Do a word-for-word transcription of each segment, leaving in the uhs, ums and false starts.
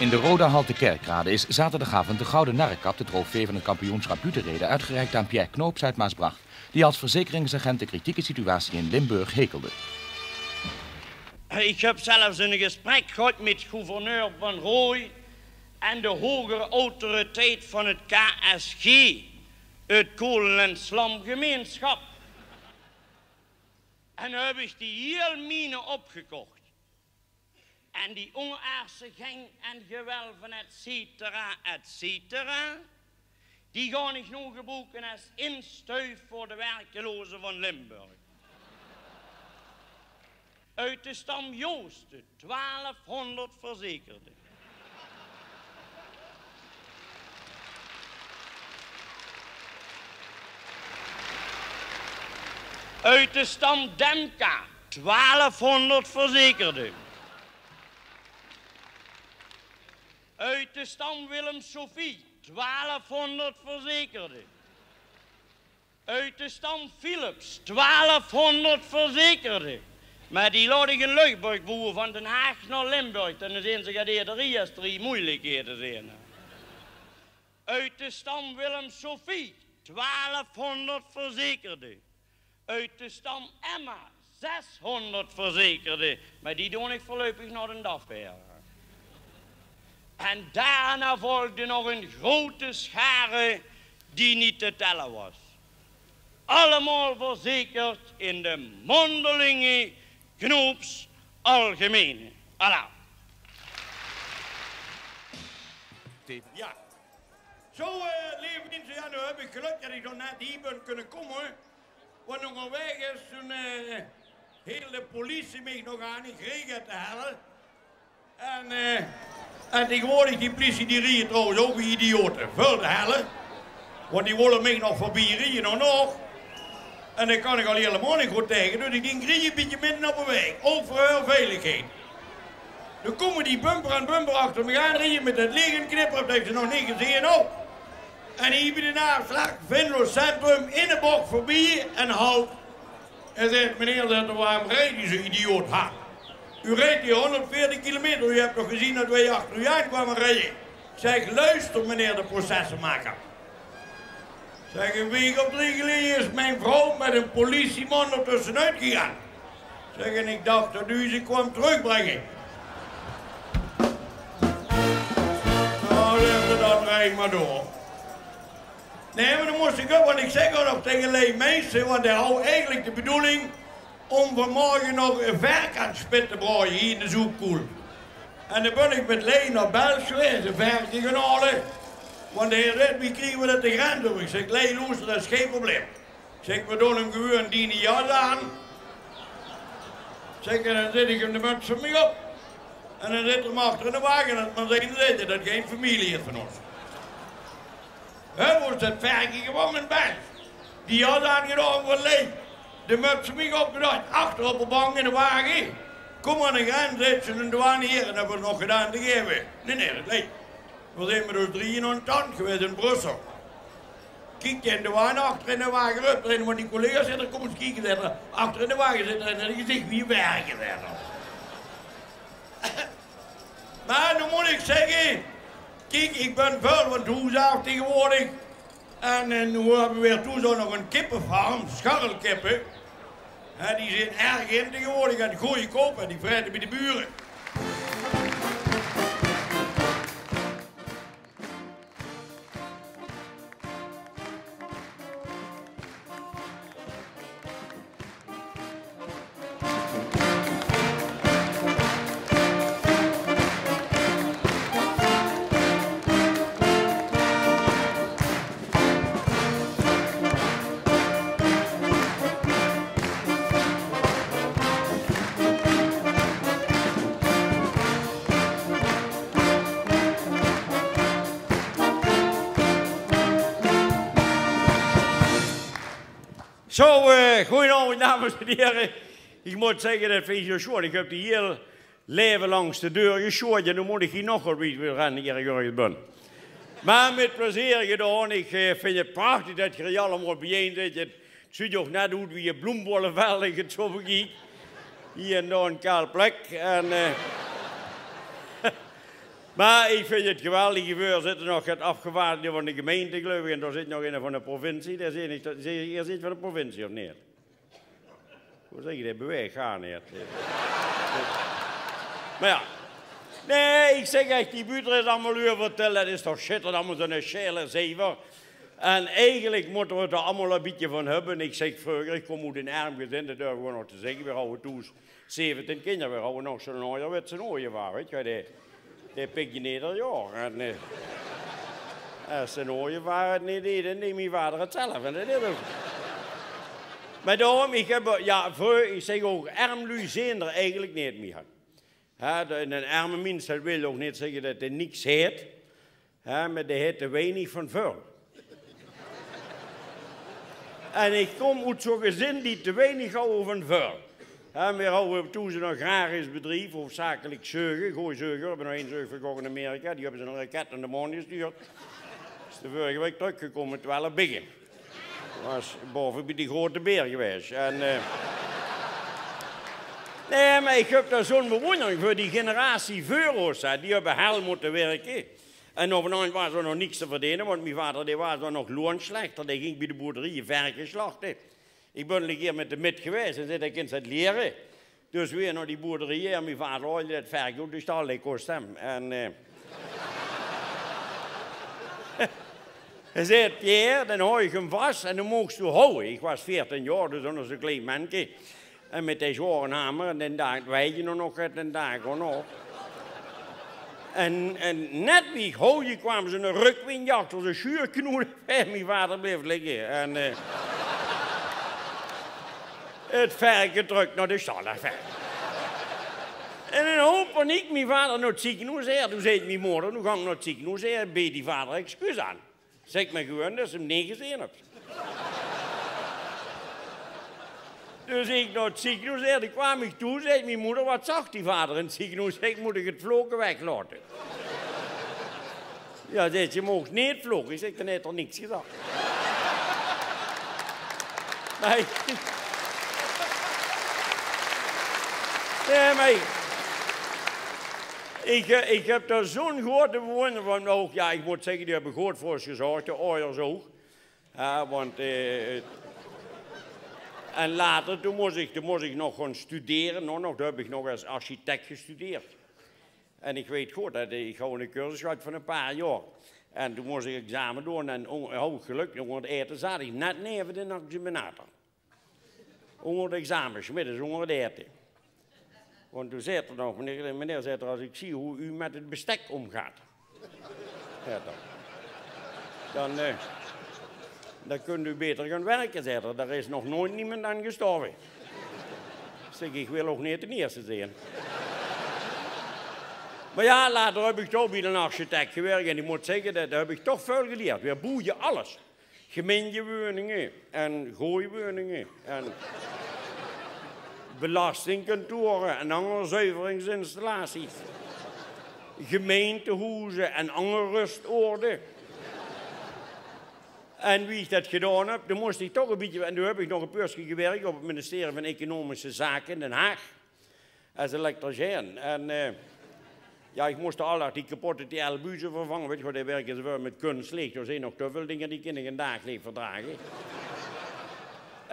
In de Rodahal te Kerkrade is zaterdagavond de Gouden Narrekap, de trofee van het kampioenschap buutterijden, uitgereikt aan Pierre Knoops uit Maasbracht, die als verzekeringsagent de kritieke situatie in Limburg hekelde. Ich höb zelfs ein gesprek gehad mit gouverneur Van Rooij en de hogere autoriteit van het K S G, het Kolen- en Slamgemeenschap. En dan höb ich die hiel mine opgekocht. En die ónaardse geng en gewelven, et cetera, et cetera, die gaon ich noe gebroeke es instuif veur de werkeloze van Limburg. Oet de stam Joosten, twaalfhónderd verzekerde. Oet de stam Demka, twaalfhónderd verzekerde. Oet de stam Willem Sophie, twaalfhónderd verzekerde. Oet de stam Philips, twaalfhónderd verzekerde. Mer die laot ich in Luchburg boewe van Den Haag nao Limburg, dan zeen ze get eerder hie es d'r hie moeilikheden zeen. Oet de stam Willem Sophie, twaalfhónderd verzekerde. Oet de stam Emma, zeshónderd verzekerde. Mer die doon ich veurluipig nao den DAF waer. En daonao volgde nog ein groete schare die neet te telle waas. Allemaol verzekerd in de mondelinge Knoops Algemene. Alaaf. Jao. Zo, eh, leef minse, jao, noe höb ich gelök det ich zo net hie bön kónne kómme. Want óngerwaeg is toen, eh, hield de politie mich nog aan, ich reej get te helle. En, eh, en tegenwoordig, die politie, die rieje trouwens ouch wie idiote. Väöl te helle. Want die wólle mich nog veurbie rieje, nog, nog. En dao kan ich al hielemaol neet good taenge, dus ich dink, rieje ein bietje midde op de waeg. Ouch veur häör veiligheid. Dan kómme die bumper aan bumper achter mich aan rieje mit det leegenknipper det ich ze nog neet gezeen höb. En hie bie de aafslaag, Venlo Centrum, in de bocht veurbie en halt. En zaet: "Meneer," zaet 'r, "waarom rijdt u zo idioot hard? U rijdt hier honderdveertig kilometer, u hebt toch gezien dat wij achter u aan kwamen rijden?" Ik zeg: "Luister, meneer de processenmaker." Zeg: "Een week of drie geleden is mijn vrouw met een politieman ertussenuit gegaan." Zeg: "En ik dacht dat u ze kwam terugbrengen." Nou, zet ze dan rij maar door. Nee, maar dan moest ik ook, want ik zeg ook nog tegen Lei Meijsen, want hij had eigenlijk de bedoeling om vanmorgen nog een verk aan spit te braaien hier in de zoepkoel. En dan ben ik met Lei naar België geweest, een verkje gaan halen. Want hij zegt: "Wie krijgen we dat de grens over?" Ik zeg: "Lei, loester, dat is geen probleem." Ik zeg: "We doen hem gewoon diene jas aan." Ik zeg: "En dan zet ik hem de muts van mij op. En dan zet ik hem achter in de wagen, dat men zeker weet dat het geen familie is van ons." Hè, wordt het verkje gewoon in België. Die jas aangedaan van Lei. De muts van mij opgedaan, achter op de bank in de wagen. Kom aan de grens, zit ze een douane hier en hebben we nog gedaan te geven. Nee, nee, dat Lei. We zijn met ons drieën aan tand geweest in Brussel. Kiek, en de wagen achter in de wagen, rup erin, want die collega's zitten, kom eens kijken, zit er achter in de wagen, zit er in het gezicht wie een werger, zit er. Maar dan moet ik zeggen, kijk, ik ben veel van het hoes af tegenwoordig. En, eh, nu hebben we weer toe zo nog een kippenfarm, scharrelkippen. Hè, die zijn erg in tegenwoordig aan het gooien kopen, die vreten bij de buren. Zo, eh, goedenavond, dames en heren. Ik moet zeggen, dat vind ik zo schoon. Ik heb die heel leven langs de deur geschoten. En dan moet ik hier nog wel weer aan hier, Jurgen Bun. Maar met plezier gedaan. Ik, eh, vind het prachtig dat je hier allemaal bijeen zit. Het ziet er ook net uit wie je bloembollenveld, ik het zo bekijk. Hier en daar een kaal plek. En, eh, Mer ich vinj 't geweldig, hie veur zitte nog get aafgevaardigde van de gemeinte, geluif ich, en dao zit nog eine van de provincie. Dae zeen ich, dae zeen, geer zeet van de provincie, of neet? Wie zègk ich, dae beweeg gaar neet. Mer jao. Nae, ich zègk ech, die buuttereis allemaol euver te vertèlle, det is toch sjitterend, allemaol zoe'n sjaele zeiver. En eigelik mótte v'r 't d'r allemaol e bietje van höbbe. Ich zègk, vreuger, ich kóm oet ein erm gezin, det dörf ich waal nog te zègke, v'r hawwe thoes zeventien kinder, v'r hawwe nog zoe'n aojerwetse ooievaar, wèt geer, dae, dae pikde eder jaor. En, eh, es 'ne ooievaar 't neet deej, dan deej mien vader 't zelf. En det is ouch. Mer daorum, ich höb, jao, vreuger, ich zègk ouch, erm luuj zeen d'r eigelik neet mie. Hè, de, en 'nen erme mins, det wil ouch neet zègke det dae niks haet. Hè, mer dae haet te weinig van väöl. En ich kóm oet zoe'n gezin die te weinig hawwe van väöl. Hè, veer hawwe thoes ein agrarisch bedrief, hoofdzakelik zeuge, gooj zeuge. Veer höbbe nog ein zeug verkoch in Amerika, die höbbe ze ein raket nao de maan gestuurd. Is de vörige waek trökgekómme, twelf bigge. Waas bove bie de Grote Beer gewaes. En, eh, nae, mer ich höb dao zoe'n bewóndering veur die generatie veur ós, hè. Die höbbe hel mótte wirke. En op ein aand waas d'r nog niks te verdene, want mien vader, dae waas d'r nog loonsjlechter. Dae ging bie de boerderieje verke slachte. Ich bön al ein kier mit häöm mit gewaes en zag: "Dae kins se 't liere." Dus weer nao die boerderieje en mien vader haolde det verke oet de stal, dae kós 'm. En, eh, hae zag: "Pierre, dan haoj ich 'm vas en dan moogs doe houwe." Ich waas veertien jaor, dus nog zoe'n klein menke. En mit dae zwaore hamer, en dae daag, weit geer nog, dae daag ouch nog. En, en net wie ich houwde, kwaam zoe'n rökwind achter, zoe'n sjuurknoel, en mien vader bleef ligke. En, eh, 't verke trök nao de stal, 't verke. En in ein houp paniek, mien vader nao 't ziekenhoes, hè. Doe zag mien moder: "Doe gank nao 't ziekenhoes, hè, beej dien vader excuus aan." Zèk mer gewoon det se 'm neet gezeen höbs. Dus ich nao 't ziekenhoes, hè, doe kwaam ich toe, zag mien moder: "Waat zag dien vader in 't ziekenhoes?" Zèk ich: "Mót ich 't vloke weglaote?" "Jao," zag ze, "se moogs neet vloke." Ich zèk: "Dan haet 'r niks gezag." Nae. Nae, mer ich, eh, ich höb dao zoe'n groete bewóndering van. Ouch, jao, ich mót zègke, die höbbe good veur ós gezörg, de aojers ouch. Jao, want, eh, en later, doe mós ich, doe mós ich nog gaon studere, nog, nog, doe höb ich nog es architect gestudeerd. En ich weit good det ich, ich haw eine cursus gehad van ein paar jaor. En doe mós ich exame doon en óng-, haw ich gelök, ónger 't aete zaot ich net neve den examinator. Ónger 't exame, 's middes ónger 't aete. Want doe zaet 'r nog: "Meneer, meneer," zaet 'r, "es ich zeen wie geer mit 't bestek ómgaot," zaet 'r, "dan, eh, dan kint geer baeter gaon wirke," zaet 'r. "Dao is nog noeats emes aan gestorve." Ich zèk: "Ich wil ouch neet d'n ierste zeen." Mer jao, later höb ich toch bie 'nen architect gewirk en ich mót zègke, dao, dao höb ich toch väöl gelierd. Veer boeje alles. Gemeintewoninge en gooj woninge en belastingkantore en anger zuiveringsinstallaties. Gemeintehoeze en anger rustoorde. En wie ich det gedaon höb, doe mós ich toch e bietje, en doe höb ich nog e poosje gewirk op 't ministerie van Economische Zake in Den Haag. Es elektricien. En, eh, jao, ich mós d'r al die kapotte T L-buze vervange. Wèt geer, die wirke zoe väöl mit kunslich. D'r zeen nog te väöl dinger die kin ich ein daag neet verdrage.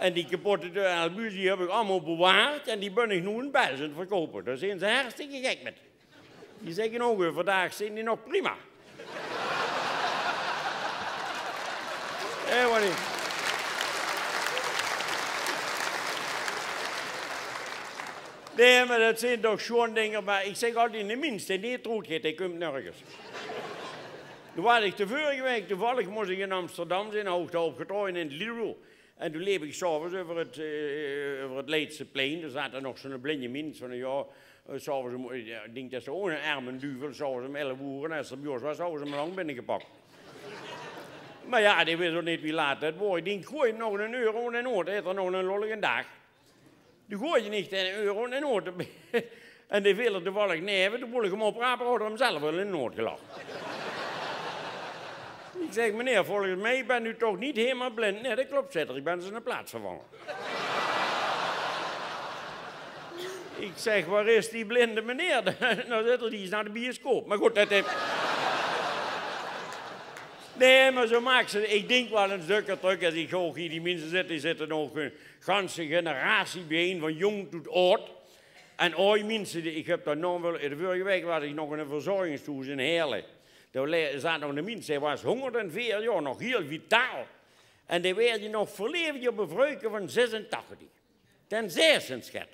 En die kapotte T L-buze, die höb ich allemaol bewaard en die bön ich noe in Belsj aan 't verkoupe. Dao zeen ze hartstikke gek mit. Die zègke ouch: "Euverdaag zeen die nog prima." Hè, wanneer? Nae, mer det zeen toch sjoon dinger. Mer ich zèk altied: de mins dae neet troewt, dae kump nörges. Doe waas ich de vörige waek, toevallig mós ich in Amsterdam zeen, haw ich dao opgetraoje in 't Lido. En doe leep ich 's aoves euver 't, eh, euver 't Leidseplein. Dao zaot nog zoe'n blinje mins van, jao, eh, 's aoves um, eh, jao, ich dink det is ouch 'nen erme duvel, 's aoves um elf oer, en es 'r bie ós waas, hawwe ze 'm al lang binnegepak. Mer jao, dae wis ouch neet wie laat 't waor. Ich dink: "Gooj 'm nog 'nen euro in de noot, haet 'r nog 'nen lolligen daag." Doe goojde ich den euro in de noot. En dae veel d'r toevallig neve, doe wól ich 'm oprape, haw 'r 'm zelf al in de noot gelag. Ich zèk: "Meneer, volges mich bent u toch niet helemaal blind?" "Nae, det klop," zaet 'r, "ich bön ziene plaatsvervanger." Ik zeg: "Waar is die blinde meneer?" "Nou," zet 'r, "die is nao de bioscoop." Maar good, det, eh, nee, maar zo maak ze, ik dink waal ins dökker trök es ik hoor hie die minse zitte. Die zitte nog 'n ganse generatie biejein, van jong tot aod. En aoj minse, die, ik heb dao nog waal, de vörige waek waas ik nog in 'n verzorgingstehoes in Heerle. Dao le-, zaat nog 'ne mins, dae waas honderdveer jaor, nog hiel vitaal. En dae waerde nog verleefd op 'n vruike van zesentachtig. Ten zesde, schat.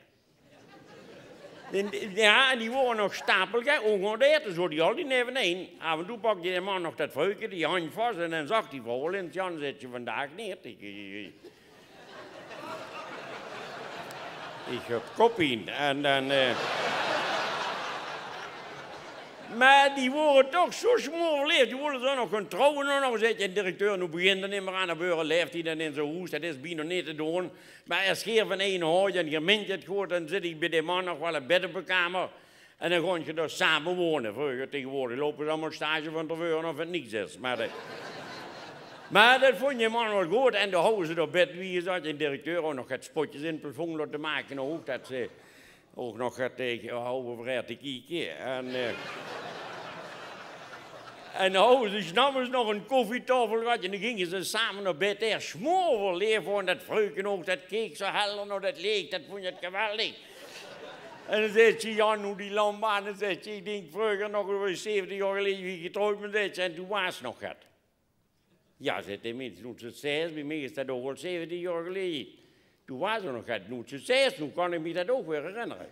En, ja, en die wore nog stapelgek, óngerdaad, zo die al die nevenein. Af en toe pakde de man nog det vruike, die handj vas, en dan zag die vrouw al ins: "Jan," zet ze, "vandaag neet. Ik, ik, ik, ik heb koppien." En dan, eh, maar die wore toch zo smoorverleefd, die wolle zo nog gaon trouwe en nog, zet ze. En directeur: "Noe begin d'r neet mier aan, dan weure leeftied en in zo'n hoes, det is bienao neet te doon." Maar es geer van eine haoj en geer meint het good, dan zit ik bie de man nog waal in bed op de kamer. En dan gaon geer dao same wone. Vreuger, tegenwoordig loupe ze allemaol stage van te veure of het niks is. Maar det, maar det vond die man waal good. En dan houwe ze dao bed, wie gezag, en directeur ouch nog get spotjes in het plafond laote make. Ouch det ze ouch nog get tegen houwe veur te kieke. En, eh, en dan houwe ze 's namiddags nog 'n koffietaofel gehad en dan ginge ze same nao bed. Hae smoorverleefd waor det vruike ouch, det keek zo helder nao det leech, det vond het geweldig. En dan zet ze: "Jan, noe die lamp aan," zet ze, "ik dink vreuger nog, zeventig jaor geleje, wie ik getrouwd ben," zet ze, "en toen waas nog get." "Ja," zet de mins, "noe succes, bie mich is det ouch al zeventig jaor geleje. Toen waas d'r nog get, noe succes, noe kan ik mich det ouch weer herinnere."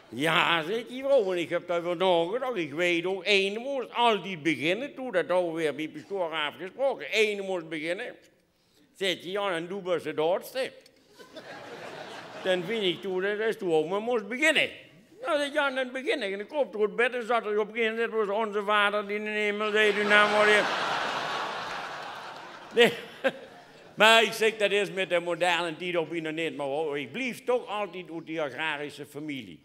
"Ja," zet die vrouw, "en ik heb dao euver naogedach. Ik weit ouch, eine mos altied beginne, toen, det houwe weer bie Pescor aafgesproke, eine mos beginne." Zet ze: "Jan, en doe bes de daodste. Dan vind ik toe, det is toe ouch maar mos beginne." "Nou," zet Jan, "dan begin ik." En dan kroop 'r oet bed en zat 'r op 'n gegaeve moment, waas: "Onze Vader die in de hemel, die uw naam worden." Nee. Maar ik zeg, det is met de moderne tied op in neet. Maar ik blief toch altied oet die agrarische familie.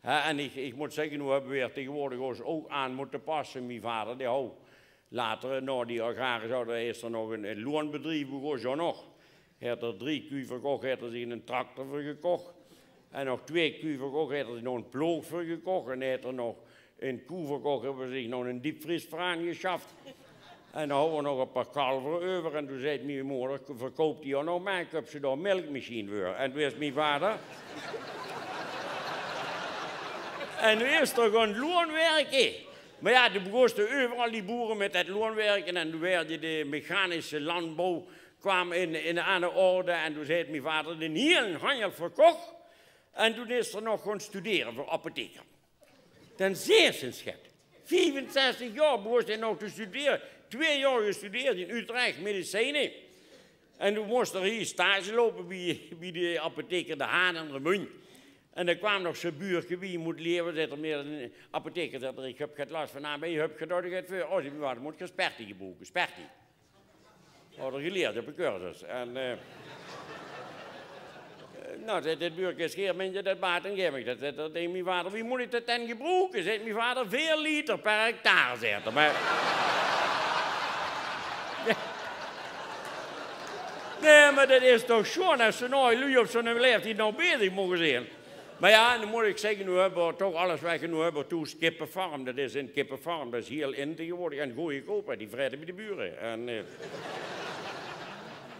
Hè, en ik, ik mot zegge, noe hebbe weer tegenwoordig ós ouch aan motte passe. Mien vader, dae houw later, nao die agrarische, houw, is d'r nog 'n, 'n loonbedrief begós, zo nog. Haet d'r drie kuuj verkoch, haet d'r zich 'nen tractor veur gekoch. En nog twee kuuj verkoch, haet d'r zich nog 'n ploog veur gekoch. En haet d'r nog 'n koe verkoch, hebbe we zich nog 'nen diepvries veur aangeschaft. En dan houwe we nog 'n paar kalver euver. En toen zet mien moder: "Verkoup die ouch nog maar, ik heb ze dao 'n melkmachien veur." En toen is mien vader, en toen is d'r gaon loonwerke. Maar ja, toen begóste euveral die boere met het loonwerke. En toen waerde de mechanische landbouw, kwaam in, in aan de orde. En toen zet mien vader: "Den hielen handjel verkoch." En toen is d'r nog gaon studere veur apotheker. Ten zesde, schat. Viefenzestig jaor begós hae nog te studere. Twee jaor gestudeerd in Utrecht, medicijne. En toen mos d'r hie stage loupe bie, bie de apotheker De Haan in Remunj. En dao kwaam nog zo'n buurke bie: "Mot lever," zet d'r, "mien apotheker," zet d'r, "ik heb get las van aan, maar je hebt gedaan get veur." "Oh," zet mien vader, "mot ge Sperti gebroeke, Sperti." Houw d'r geleerd op de cursus. En, eh, eh, nou, zet dit buurke: "Scheer, meint ge det baat, dan gaef ik det." Zet d'r taege mien vader: "Wie mot ik det dan gebroeke?" Zet mien vader: "Veer liter per hectare," zet d'r. Maar, nee, maar det is toch sjoon es zo'n aoj luuj op zo'n leeftied nog bezig moge zien. Maar ja, noe mot ik zegge, noe hebbe we toch alles weg. Noe hebbe we toe 'n kippefarm. Det is 'n kippefarm, det is hiel in tegenwoordig. En goojekoup, hè, die vrete bie de bure. En, eh,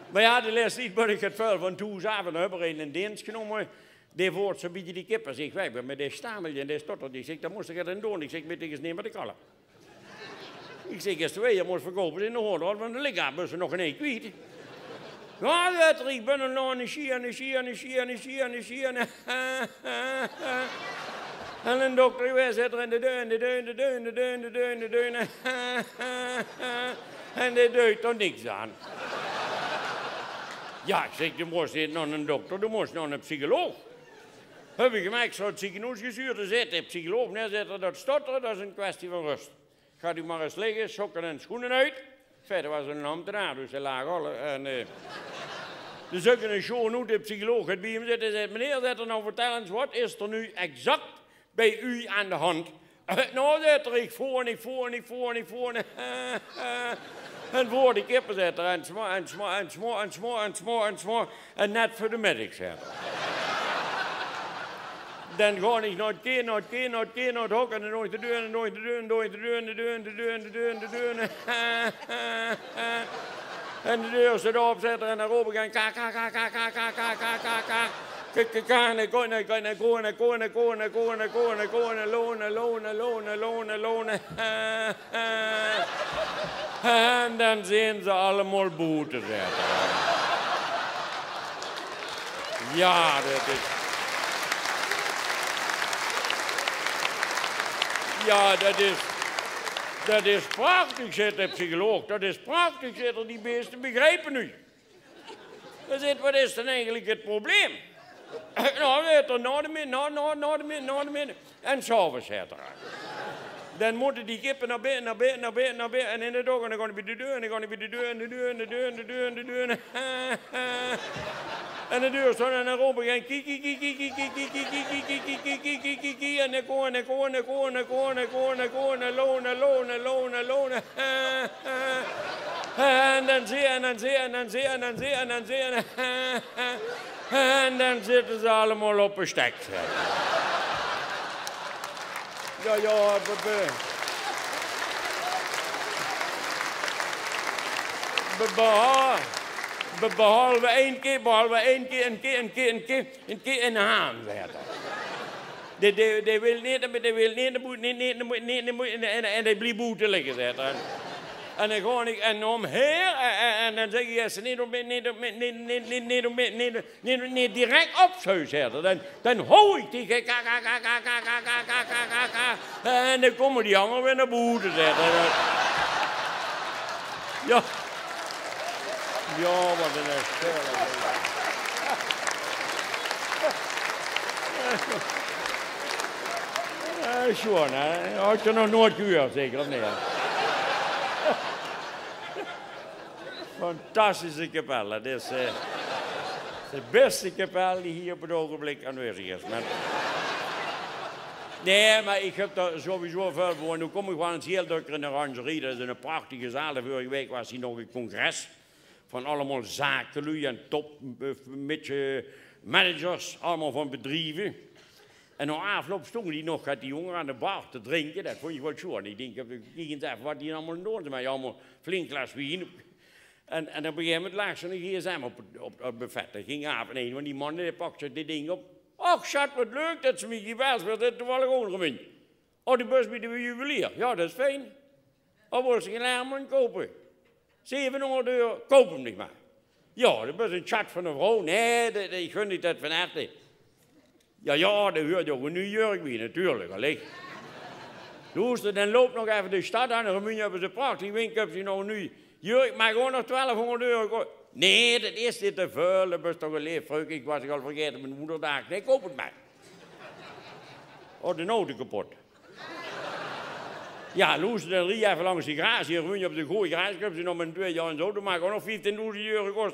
maar ja, de leste tied bin ik het vuil van thoes aaf. En dan hebbe we 'nen in deens genome. Dae voort zo'n bietje die kippe, zeg, weg, maar dae stameltje en dae stottert. Ik zeg: "Dan mos ge get aan doon." Ik zeg: "Mit dich is neet mier te kalle." Ik zeg: "Es de wei mos verkoupe, zeen de hoonderd van de lichaam, bes ze nog genee kwiet." "Ja," zet d'r, "ik bin al nao 'ne sjiene, sjiene, sjiene, sjiene, sjiene." En 'nen dokter gewaes, zet d'r, en de deun, de deun, de deun, de deun, de deun, de deun. En dae deit d'r niks aan. Ja, ik zeg, doe mos neet nao 'nen dokter, doe mos nao 'ne psycholoog. Heb ik 'm extra nao 't ziekenhoes gestuurd. Dao zet de psycholoog: "Nee," zet d'r, "det stottere, det is 'n kwestie van rust. Gaat u maar eens liggen, sokken en schoenen uit." Verder waas 'nen ambtenaar, dus hae laag al. En, eh, de zökke 'ne sjoon hoed, de psycholoog het bie 'm zitte, zet: "Meneer," zet d'r, "nou vertel eens, wat is er nu exact bij u aan de hand?" "Eh, nou," zet d'r, "ik voer en ik voer en ik voer en ik voer en, en voer die kippen," zet d'r, "en smoor en smoor en smoor en smoor en smoor en smoor en net veur de middag," zet d'r. Dan gaon ich nao 't kee, nao 't kee, nao 't kee, nao 't hok en dan doon ich de deur, en dan doon ich de deur, en dan doon ich de deur, en de deur, en de deur, en de deur, en de deur. En de deur steit op, zaet 'r, en dan roop ich aan: "Ka, ka, ka, ka." Ka, ka, ka, ka, ka, ka. Ka, ka, ka, en dan kómme, en dan kómme, en dan kómme, en dan kómme, en dan kómme, en dan kómme, en dan kómme, en dan loon, en loon, en loon, en loon, en loon. En dan zeen ze allemaol boete, zaet 'r. Jao, det is, jao, det is, det is prachtig, zaet de psycholoog. Det is prachtig, zaet 'r, die beeste begrijpe u. Hae zaet: "Waat is dan eigelik 't probleem?" "Nou," zaet 'r, "nao de min-, nao, nao, nao de min-, nao de min-." En 's aoves, zaet 'r, dan mótte die kippe nao binne, nao binne, nao binne, nao binne. En in de deur, en dan gaon ich bie de deur, en dan gaon ich bie de deur, en de deur, en de deur, en de deur, en de deur. En de deur staon, en dan roop ich: "Kie, kie, kie." En dan kómme, en dan kómme, en dan kómme, en dan kómme, en dan kómme, en dan kómme, en dan loon, en loon, en loon, en loon, en loon. En dan zeen, en dan zeen, en dan zeen, en dan zeen, en dan zeen. En dan zitte ze allemaol op de stek. Jao, jao, be-, be-, be-, beha-, be-, behalve ein kee, behalve ein kee, ein kee, ein kee, ein kee, ein kee, ein haan, zaet 'r. Dae, dae, dae wil neet, dae wil neet nao boete, neet, neet nao boete, neet nao boete, en, en, en dae blief boete ligke, zaet 'r. En dan gaon ich, en omhaer, en, en, en dan zèk ich: "Es se neet op, neet op, neet, neet, neet, neet op, neet, neet, neet, neet direk opzuus," zaet 'r, "dan, dan houw ich dich, ka, ka, ka." En dan kómme die angere weer nao boete, zaet 'r. Jao. Jao, waat ein stel. Eh, sjoon, hè? Hads se nog noeats gehuurd, zeker, of neet? Fantastische kapel. Det is, eh, de bèste kapel die hie op 't ougenblik aanwezig is. Mer, nae, mer ich höb dao sowieso väöl veur. Noe kóm ich waal ins hieël dökker in de Oranjerie. Det is ein prachtige zaal. Vörige waek waas hie nog ein congres van allemaol zakeluuj en top, eh, mit, eh, managers, allemaol van bedrieve. En nao aafloup stónge die nog get, die jónge, aan de bar te drinke. Det vónj ich waal sjoon. Ich dink, ich kiek ins effe waat die allemaol doon. Ze höbbe allemaol flink glas wien. En, en op ein gegaeve moment laag zo'n gsm op, op, op 't buffet. Det ging aaf en ein van die manne, dae pak zoe det dink op. "Och, sjat, waat leuk det se mich hie bels. Wae zit toevallig ónger mich?" "Oh, de bus bie de juwelier." "Jao, det is fijn." "Oh, wils se gein aermbóndj koupe?" "Zevenhóngerd euro." "Koup 'm dich mer." "Jao, de bus ein sjat van ein vrouw." "Nae, det, det, ich gun dich det van herte." "Jao, jao, dao huuert ouch ein nuuj jurk bie, natuurlik, allee." "Loester, dan loup nog effe de stad aan. In Remunj höbbe ze prachtige winkel, koup dich nog ein nuuj jurk, maag ouch nog twelfhóngerd euro kos-" "Nae, det is dich te väöl. Det is toch ein leef vruike. Ich waas dich al vergaete mit moederdaag. Nae, koup 't mer." "Oh, de auto kepot." "Jao, loester, dan rie effe langs de garage. In Remunj höbbe ze ein gooj garage, koup dich nog mit twieë jaor ein auto, maag ouch nog vieftiendoezend euro kos."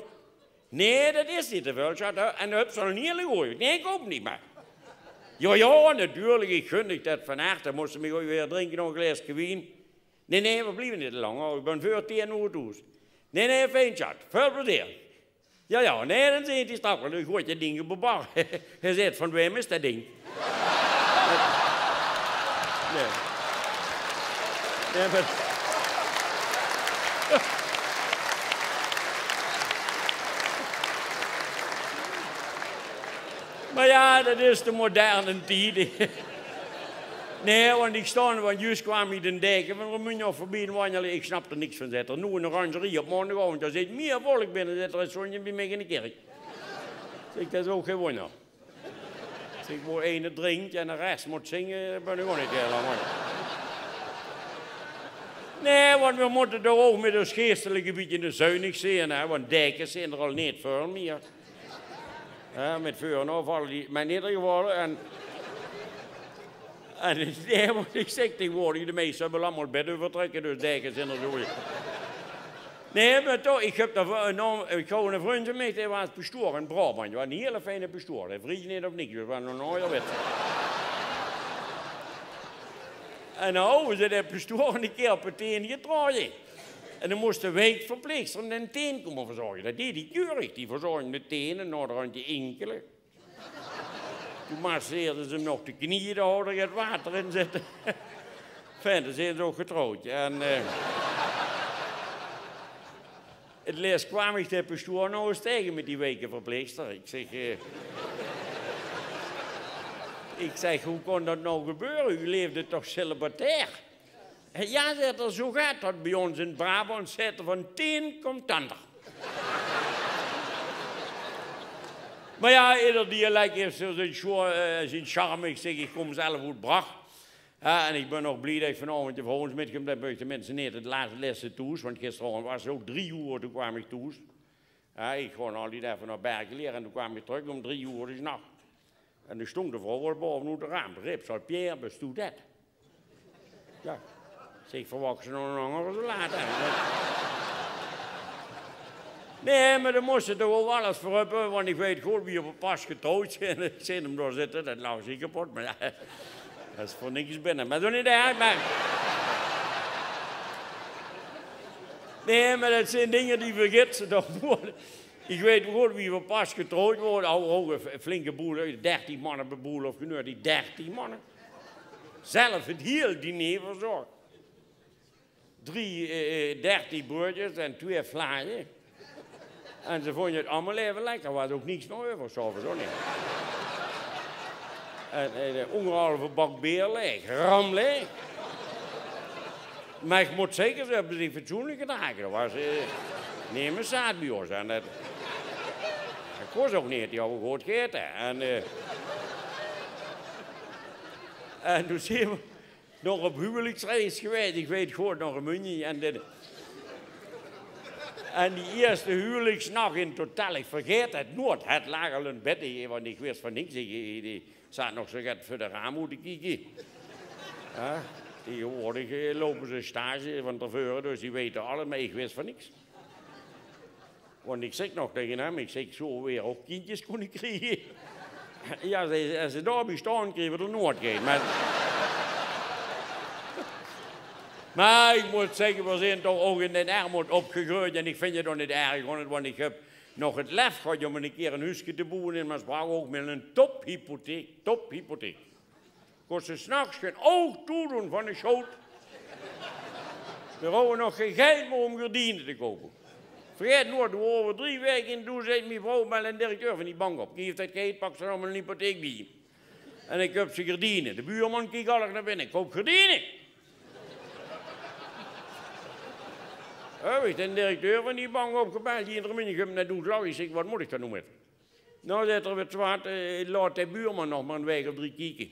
"Nae, det is dich te väöl, sjat. En dan höbs se al ein hieël gooj." "Nae, koup 'm dich mer." "Jao, jao, natuurlik, ich gun dich det van herte. Mós se mit mich ouch weer drinke, nog ein glaeske wien?" "Nae, nae, veer blieve neet te lang, huur. Ich bön veur tieën oer thoes." "Nae, nae, fijn, sjat. Väöl plezeer." "Jao, jao, nae, dan zeen ich dich straks waal." Hae goejt det dink op de bar. Hae zaet: "Van wae is det dink?" Nae. Nae, mer, mer jao, det is de moderne tied. Nae, want ich staon, want zjuus kwaam ich d'n deken van Remunj nog veurbie wanjele. "Ich snap d'r niks van," zaet 'r. "Noe in de Oranjerie op maondigaovend, dao zit mieë volk binne," zaet 'r, "es zóndig bie mich in de kirk." Zèk ich: "Det is ouch gein wónjer." Zèk ich: "Wo eine drink en de res mót zinge, bön ich ouch neet hieël lang, huur." Nae, want veer mótte toch ouch mit ós geestelik ein bietje zuinig zeen, hè, want dekes zeen d'r al neet väöl mieë. Hè, mit veur en aaf alle die, mer in eder geval, en, en, nae, want ich zèk, tegenwoordig, de meiste höbbe allemaol bedövertrèkke, dus dekes zeen d'r sowieso. Nae, mer toch, ich höb dao enorm, ich höb eine vrundj van mich, dae waas pestoor in Braobant. Waas eine hieële fijne pestoor. Dae vreet neet of niks, dus waas eine aojerwetse. En dan houwe ze dae pestoor eine kieër op de teen getraoje. En dan mós de wiekverpleegster 'm de teen kómme verzorge. Det deeg die keurig, die verzorgde de teen en naoderhand die inkele. Toen masseerde ze 'm nog de knieje, dao haw d'r get water in zitte. Enfin, toen zeen ze ouch getrouwd. En, eh, 't lèst kwaam ich de pastoor nog ins taege mit die weike verpleegster. Ich zèk, eh, ich zèk: "Wie kós dat noe gebeure? Geer leefde toch celibatair?" "Jao," zaet 'r, "zoe geit dat bie ós in Brabant," zaet 'r, "van 't ein kump 't anger." Mer jao, eder dialek haet zoe zien sjoe-, eh, zien charme. Ich zèk, ich kóm zelf oet Brach. Jao, en ich bön ouch blie dat ich vanaovend veur ós mitkóm. Dan bön ich tenminste neet 't laat-, lèste thoes, want gisteraovend waas 't ouch drie oer, toen kwaam ich thoes. Jao, ich gaon altied effe nao Berkeley en toen kwaam ich trök óm drie oer 's nachs. En dao stóng de vrouw al baove oet 't raam. Reep ze al: "Pierre, bös doe det?" Jao. Zèk ich: "Verwachs se nog 'nen anger zoe laat, hè?" Nae, mer dao mós se toch ouch alles veur höbbe, want ich weit good wie v'r pas getrouwd zeen. Ich zeen 'm dao zitte, det lach ich kapot, mer jao, det is veur niks binne. Mer zoe neet erg, mer, nae, mer det zeen dinger die vergits se toch noeats. Ich weit good wie v'r pas getrouwd waore. Hawwe ouch 'ne flinke boel, dertig man op de boel of genóg, die dertig man. Zelf 't hiel diner verzörg. Drie, eh, eh, dertig breudjes en twee vlaaie. En ze vónje 't allemaol eve lekker. Waas ouch niks mieë euver, 's aoves ouch neet. En, eh, de óngerhalve bak beer laeg, ramlaeg. Mer ich mót zègke, ze höbbe zich fatsoenlik gedrage. D'r waas, eh, nemes zaat bie ós. En det, det kós ouch neet, die hawwe good gegaete. En, eh, en toen zeen v'r nog op huwelijksreis gewaes, ich weit good, nao Remunj. En de, en die ierste huwelijksnach in 't hotel, ich vergaet 't noeats. 't Laag al in bed, ich, want ich wis van niks. Ich, ich, ich zaat nog zoe get veur de raam oet te kieke. Jao, taegewoordig, eh, loupe ze stage van te veure, dus die weite alles, mer ich wis van niks. Want ich zèk nog taenge häöm, ich zèk: "Zólle v'r ouch kindjes kónne kriege?" "Jao," zag 'r, "es ze dao bie staon, kriege v'r d'r noeats gein." Mer, mer ich mót zègke, v'r zeen toch ouch in d'n ermood opgegreujd. En ich vinj 't ouch neet erg, want ich höb nog 't lef gehad óm 'ne kier 'n huuske te boewe in Maasbrach, ouch mit 'n tophypotheek, tophypotheek. Kós se 's nachs gein oug toedoon van de sjoud. V'r hawwe nog gein geld mieë óm gerdiene te koupe. Vergaet noeats, v'r wore drie waeke in, toen zag mien vrouw: "Bel d'n directeur van die bank op. Dae haet det geld, pak d'r noe mer 'n hypotheek bie. En ich koup ze gerdiene." De buurman kiek al nao binne: "Koup gerdiene?" Höb ich d'n directeur van die bank opgebeld, die in Remunj, ich höb 'm net oetgelag. Ich zèk: "Waat mót ich dao noe mit?" "Noe," zaet 'r, "wits se waat, eh, laot de buurman nog mer 'n waek of drie kieke.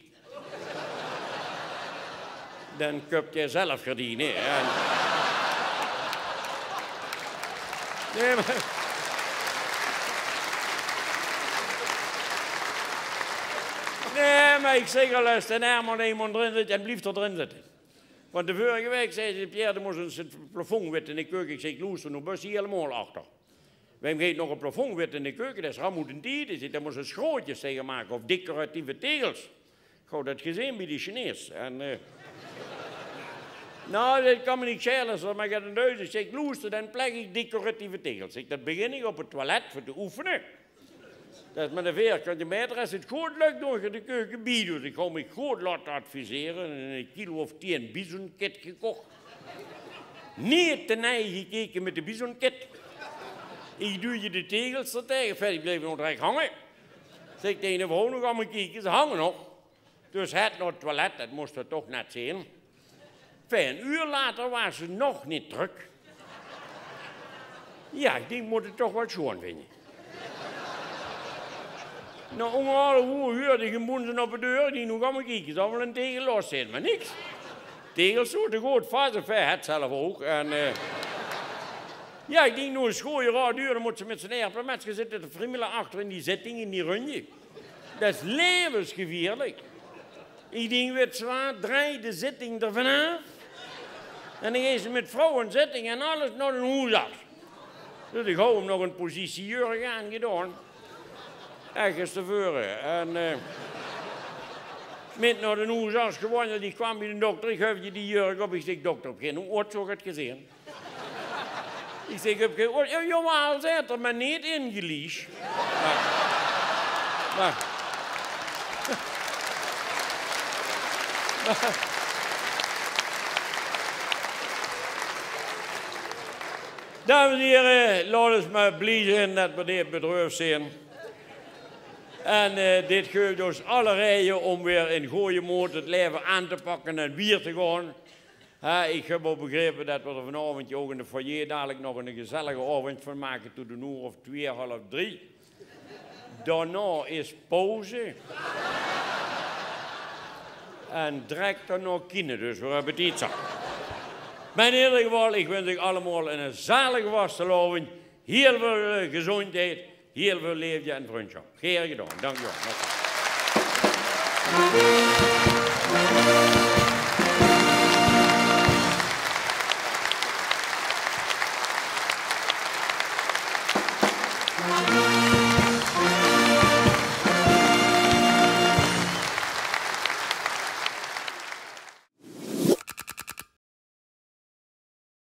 Dan koup dae zelf gerdiene, hè." En, nae, mer, nae, mer ich zèk al, es d'n ermood einmaol d'rin zit, dan blief 'r d'rin zitte. Want de vörrige waek zag ze: "Pierre, doe mós ins 't plafong witte in de keuke." Ich zèk: "Loester, noe bös se hielemaol achter. Wae geit nog 't plafong witte in de keuke? Det is ram oet d'n tied." Ich zèk: "Dan mós se schrootjes taenge make of decoratieve tegels. Ich haw det gezeen bie de Chinees. En, eh, noe, det kan mich niks sjaele, mer ich höb 'n deus." Ich zèk: "Loester, dan pleg ich decoratieve tegels." Ich zèk: "Det begin ich op 't toilet veur te oefene. Det is mer 'ne veerkantje maeter. Es 't good lök, doon ich de keuke bie." Dus ich haw mich good laote advisere en 'ne kilo of tieën bisonkit gekoch. Neet te nao gekeke mit de bisonkit. Ich duujde de tegels d'r taenge, verder bleef 'r nog direk hange. Zèk ich taenge de vrouw: "Noe gaon v'r kieke, ze hange nog." Dus hae nao 't toilet, det mós 'r toch net zeen. Veer uur later waas ze nog neet trök. Jao, ich dink, mót 't toch waal sjoon vinje. Nao óngerhalf oer huurde ich 'm boenze op de deur. Ich dink, noe gaon v'r kieke, zal waal 'ne tegel los zeen, mer niks. Tegels zote good vas, of hae 't zelf ouch. En, eh, jao, ich dink, noe is 't sjoon raar duur, dan mót ze mit zien erpemetske zitte te friemele achter in die zitting, in die runje. Det is laevensgevieërlik. Ich dink, wits se waat, drej de zitting d'r vanaaf. En dan geis se mit vrouw en zitting en alles nao d'n hoesarts. Dus ich haw 'm nog 'n positiejurk aangedaon. Erges te veure. En, eh, mit nao d'n hoesarts gewandeld, ich kwaam bie d'n dokter, ich huufde die jurk op, ich zèk: "Dokter, höb geer 'n oortsjok gezeen?" Ich zèk: "Höb geer oor-," "Jao, jawaal," zaet 'r, "mer neet ingelies." Mer, mer, Dames en hiere, laot ós mer blie zeen det v'r dit bedröfs zeen. En, eh, dit guf ós alle raeje óm weer in gooje mood 't laeve aan te pakke en wier te gaon. Hè, ich höb ouch begrepe det v'r d'r vanaovend ouch in de foyer dalik nog eine gezellige aovend van make, tot ein oer of twieë, half drie. Daonao is pauze. En drek daonao kine, dus v'r höbbe tied zat. Mer in eder geval, ich wins uch allemaol eine zalige vastelaovend. Hieël väöl, eh, gezóndjheid, hieël väöl leefde en vrundsjap. Gaer gedaon. Dank uch waal.